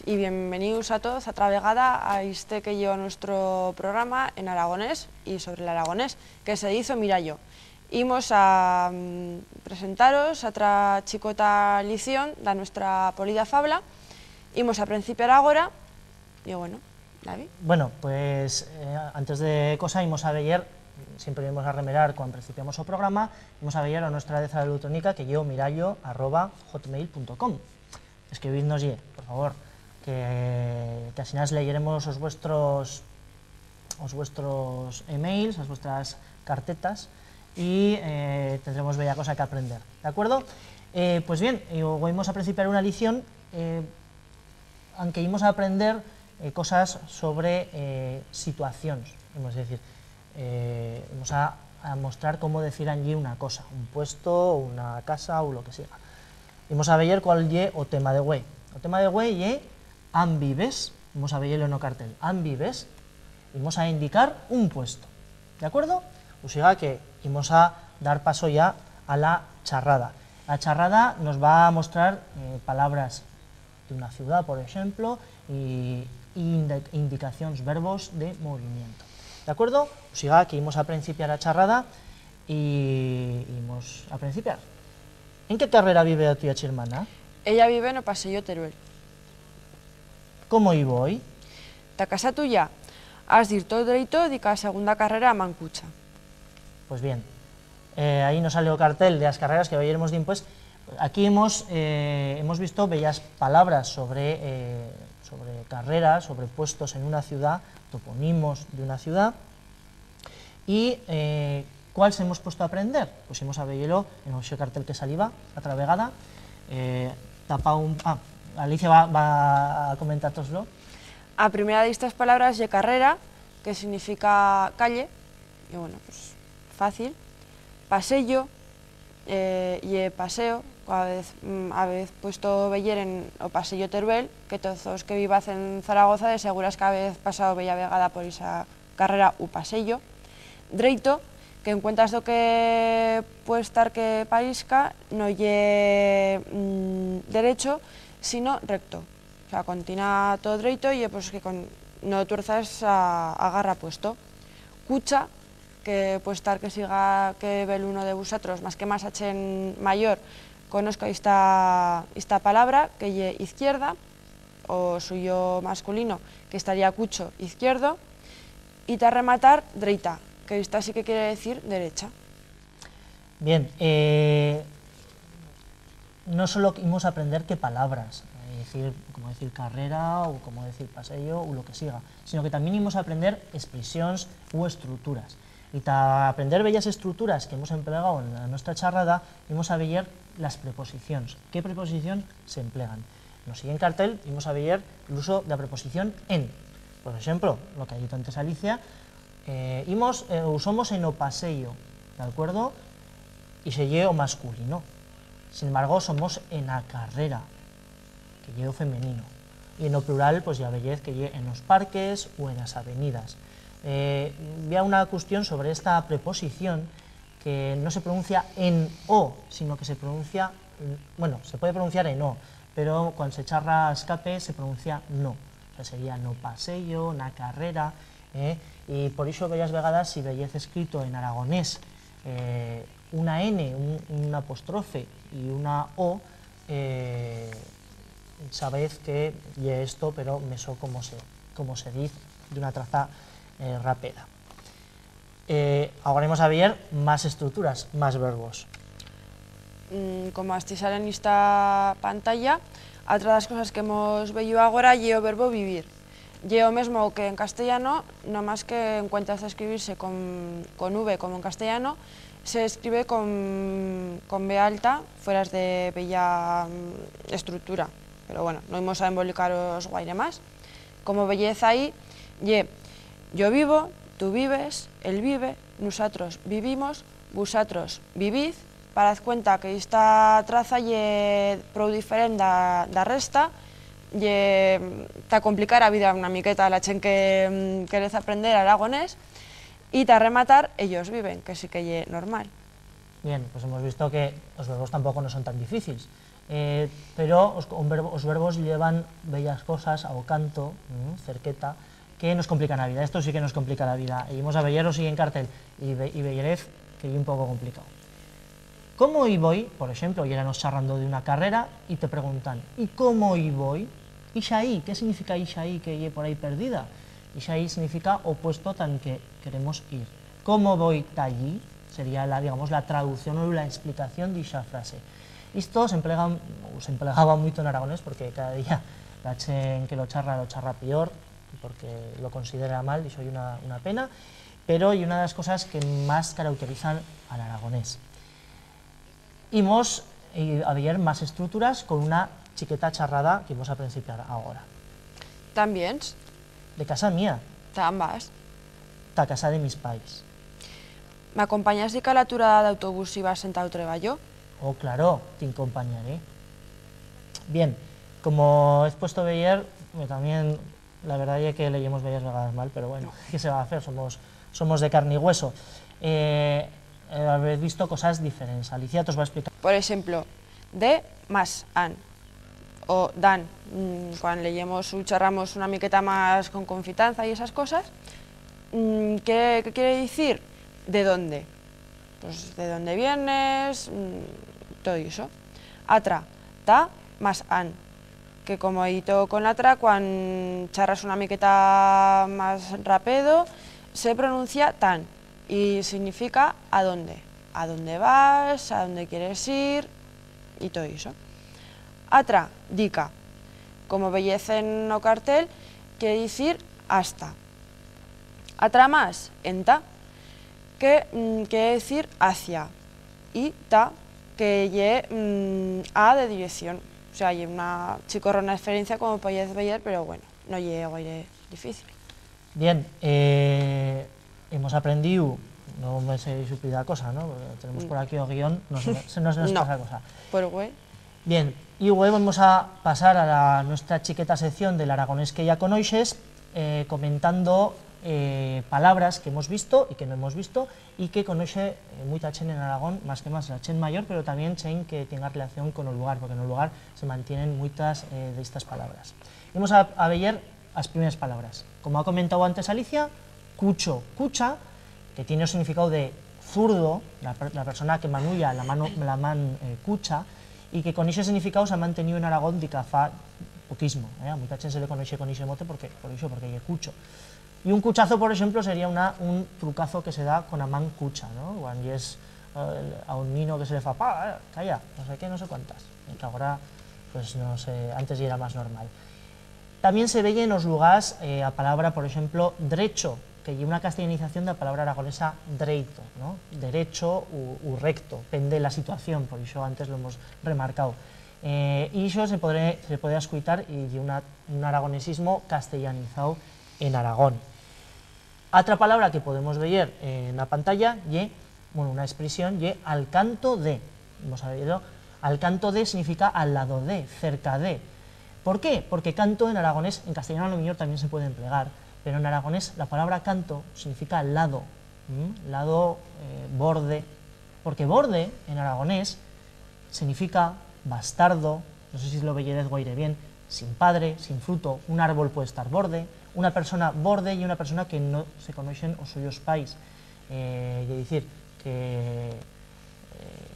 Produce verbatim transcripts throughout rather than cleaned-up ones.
Y bienvenidos a toz atra vegada a iste que ye o nuestro programa en aragonés y sobre l'aragonés, que se diz O Mirallo. Imos a, mm, presentaros atra chicota lición d'a nuestra polida fabla. Imos a prencipiar agora, y bueno, David. Bueno, pues, eh, antes de cosa, imos a veyer, siempre imos a remerar cuan prencipiamos o programa, imos a veyer a nuestra adreza electronica, que ye o mirallo arroba hotmail punto com. Escribidnos-ie, por favor, que, que asinas leyeremos os vuestros, os vuestros emails, as vuestras cartetas, y, eh, tendremos bella cosa que aprender, ¿de acuerdo? Eh, pues bien, eh, hue imos a prencipiar una lición, eh, anque imos a aprender, eh, cosas sobre, eh, situacions, imos decir, eh, imos a, a mostrar cómo deciran ye una cosa, un puesto, una casa u lo que siga. Imos a veyer cuál ye o tema de hue. O tema de hue ye: "Án vives?". Imos a veyer-lo en o cartel. "Án vives?". Imos a indicar un puesto. ¿De acuerdo? U siga que imos a dar paso ya a la charrada. La charrada nos va a mostrar, eh, palabras d'una ciudat, por eixemplo, y, y indi-, indicacions, verbos de movimiento. ¿De acuerdo? U siga que imos a prencipiar a charrada y imos a prencipiar. ¿En qué carrera vive a tuya chirmana? Ella vive en o Paseyo Teruel. ¿Cómo i voi? Ta casa tuya. Has d'ir tot dreito dica a segunda carrera a man cucha. Pues bien, eh, ahí nos sale o cartel de as carreras que veyeremos dimpués. Aquí hemos, eh, hemos visto bellas palabras sobre, eh, sobre carreras, sobre puestos en una ciudat, toponimos de una ciudat. Y, eh, cuáls hemos puesto a aprender? Pues imos a veyer-lo en o cartel que saliba, atra vegada. Eh, tapa un, ah, Alicia va, va a comentar-tos-lo. A primera d'istas palabras ye carrera, que significa calle, y bueno, pues, fácil. Paseyo, eh, ye paseo, que habez, mm, habez puesto veyer en o Paseyo Teruel, que toz os que vivatz en Zaragoza de seguras que habez pasau bella vegada por ixa carrera u paseyo. Dreito, que en cuentas d'o que pue estar que parisca, no ye, mm, derecho, sino recto. O sea, continúa todo dreito y, pues, que con, no tuerzas a, a garra puesto. Cucha, que pue estar que siga que bel'uno de vusatros, mas que mas a chent mayor, conozca ista, ista palabra, que ye izquierda, o suyo masculino, que estaría cucho, izquierdo, y ta rematar, dreita, que esta sí que quiere decir derecha. Bien, eh, no solo imos aprender qué palabras, eh, decir, como decir carrera u como decir paseyo u lo que siga, sino que tamién imos aprender expresions u estructuras. Y ta aprender bellas estructuras que hemos emplegau en la nuestra charrada, imos a veyer las preposicions. Qué preposicions s'emplegan? En o siguient cartel imos a veyer l'uso de la preposición en. Por eixemplo, lo que ha dito antes Alicia, eh, imos, eh, u somos en o paseyo, ¿de acuerdo? Ixe ye o masculino. Sin embargo, somos en a carrera, que ye o femenino. Y en o plural, pues, ya veyez que ye en os parques u en as avenidas. Eh, bi ha una cuestión sobre esta preposición que no se pronuncia en o, sino que se pronuncia, bueno, se puede pronunciar en o, pero cuan se charra a escape se pronuncia no. O sea, sería no paseyo, na carrera, eh? Y por ixo bellas vegadas, si veyez escrito en aragonés, eh, una ene, un, un apostrofe y una o, eh, sabez que ye esto, pero meso como se, como se diz d'una traza, eh, rapela. Eh, agora imos a veyer más estructuras, más verbos. Mm, como astí sale en esta pantalla, atra d'as cosas que hemos veyu agora ye o verbo vivir. Ye o mesmo que en castellano, no mas que en cuentas d'escribir-se con, con V como en castellano, se escribe con, con B alta, fueras de bella, mm, estructura. Pero bueno, no imos a embolicaros guaire mas. Como veyez ahí, ye, yo vivo, tu vives, él vive, nusatros vivimos, vusatros vivez. Paraz cuenta que ista traza ye prou diferent d'a, d'a resta, ye, mm, ta complicar a vida una miqueta a la chent que, mm, querez aprender aragonés, y ta rematar, ellos viven, que sí que ye normal. Bien, pues hemos visto que os verbos tampoco no son tan dificilis. Eh, pero os, un verbo, os verbos llevan bellas cosas a o canto, mm, cerqueta, que nos complican a vida. Esto sí que nos complica la vida. Y vamos a veyer o siguiente cartel. Y, ve, y veyerez que ye un poco complicado. ¿Cómo i voi? Por eixemplo, yéramos charrando d'una carrera y te preguntan, ¿y cómo i voi? Ixa i, qué significa ixa i que ye por ahí perdida? Ixa i significa o puesto tan que queremos ir. ¿Cómo voi ta allí? Sería la, digamos, la traducción o la explicación d'ixa frase. Isto s'emplega, s'emplegaba muito en aragonés porque cada día la chent que lo charra, lo charra pior, porque lo considera mal, y iso ye una, una pena, pero ye una de las cosas que más caracterizan al aragonés. Imos, eh, a veyer más estructuras con una chiqueta charrada que imos a principiar agora. Tán viens? De casa mía. Ta án vas? Ta casa de mis pais. M'acompanyas dica a l'aturada d'autobús si vas enta'l treballo? Oh, claro, t'acompanyaré. Bien, como hez puesto veyer, eh, también la verdat ye que leyemos bellas vegadas mal, pero bueno, qué se va a fer? Somos, somos de carne y hueso. Eh, eh, habez visto cosas diferents. Alicia tos va a explicar. Por eixemplo, de más án o d'án, mm, cuan leyemos u charramos una miqueta más con confitanza y esas cosas, mm, qué, qué quiere dicir? ¿De dónde? Pues, ¿de dónde vienes? Mm, todo ixo. Atra, ta más án, que como he dito con l'atra, cuan charras una miqueta más rapedo, se pronuncia tan y significa a dónde. A dónde vas, a dónde quieres ir y todo ixo. Atra, dica, como veyez en o cartel, quiere dicir hasta. Atra más, enta, que, mm, quiere dicir hacia, y ta, que ye, mm, a de dirección. O sea, ye una chicorrona diferencia, como podez veyer, pero bueno, no ye guaire dificil. Bien, eh, hemos aprendiu, no me se suplir la cosa, ¿no? Porque tenemos por aquí o guión, no se, se nos, nos pasa cosa. Por güe. Bien, y hue vamos a pasar a la nuestra chiqueta sección del aragonés que ya conoixes, eh, comentando, eh, palabras que hemos visto y que no hemos visto y que conoixe, eh, muita chent en Aragón, más que más la chent mayor, pero también chent que tenga relación con o lugar, porque en o lugar se mantienen muitas, eh, de estas palabras. Vamos a, a veyer as primeras palabras. Como ha comentau antes Alicia, cucho, cucha, que tiene o significau de zurdo, la per-, la persona que manulla la mano, la man, eh, cucha, y que con ixe significau s'ha manteniu en Aragón dica fa poquismo, eh? A muita chent se le conoixe con ixe mote porque, por ixo, porque ye cucho. Y un cuchazo, por eixemplo, sería una, un trucazo que se da con a man cucha, ¿no? Cuan yes, eh, a un nino que se le fa, "Pa, eh, calla", no sé qué, no sé cuántas. Y que agora, pues, no sé, antes yera más normal. También se veye en os lugars, eh, a palabra, por eixemplo, drecho, que ye una castellanización de a palabra aragonesa dreito, ¿no? Derecho u, u recto, pende la situación, por ixo antes lo hemos remarcau. Eh, y ixo se podré, se podrá escuitar y ye una, un aragonesismo castellanizau en Aragón. Atra palabra que podemos veyer en a pantalla ye, bueno, una expresión, ye al canto de. Vamos a verlo. Al canto de significa al lado de, cerca de. ¿Por qué? Porque canto en aragonés, en castellano a lo millor también se puede emplegar, pero en aragonés la palabra canto significa lado, ¿m? Lado, eh, borde, porque borde, en aragonés, significa bastardo, no sé si lo veyerez guaire bien, sin padre, sin fruto, un árbol puede estar borde, una persona borde ye una persona que no se conoixen os suyos pais, eh, ye dicir, que, eh,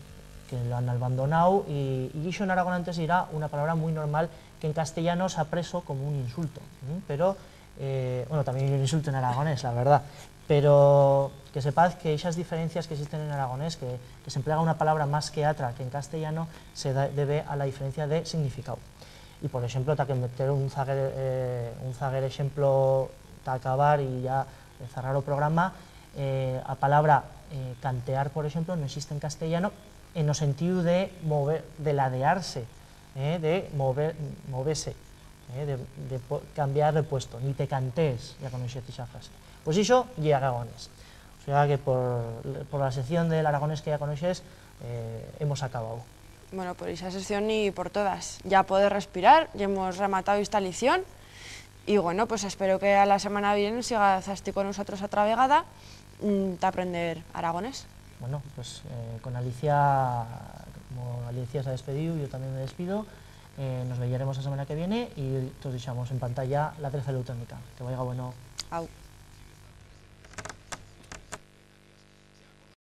que lo han abandonau, y, y ixo en Aragón antes yera una palabra muy normal que en castellano s'ha preso como un insulto, ¿m? Pero, eh, bueno, también ye un insulto en aragonés, la verdat, pero que sepaz que ixas diferencias que existen en aragonés, que, que s'emplega una palabra más que atra que en castellano, se da, debe a la diferencia de significau. Y, por eixemplo, ta que meter un zaguer, eh, un zaguer eixemplo ta acabar y ya cerrar o programa, eh, a palabra, eh, cantear, por eixemplo, no existe en castellano en o sentiu de mover, de ladear-se, eh, de mover, mover-se, eh, de, de po-, cambiar de puesto, ni te cantees, ya conoixez ixa frase. Pues ixo ye aragonés. O sea que por, por la sección del aragonés que ya conoixez, eh, hemos acabau. Bueno, por ixa sección y por todas. Ya podez respirar, ya hemos rematau esta lección. Y bueno, pues espero que a la semana vienen sigaz astí con nusatros atra vegada, mm, ta aprender aragonés. Bueno, pues, eh, con Alicia, como Alicia s'ha despediu, yo también me despido. Eh, nos veyeremos la semana que viene y tos deixamos en pantalla La Treza Electrónica. Que vaiga bueno. Au.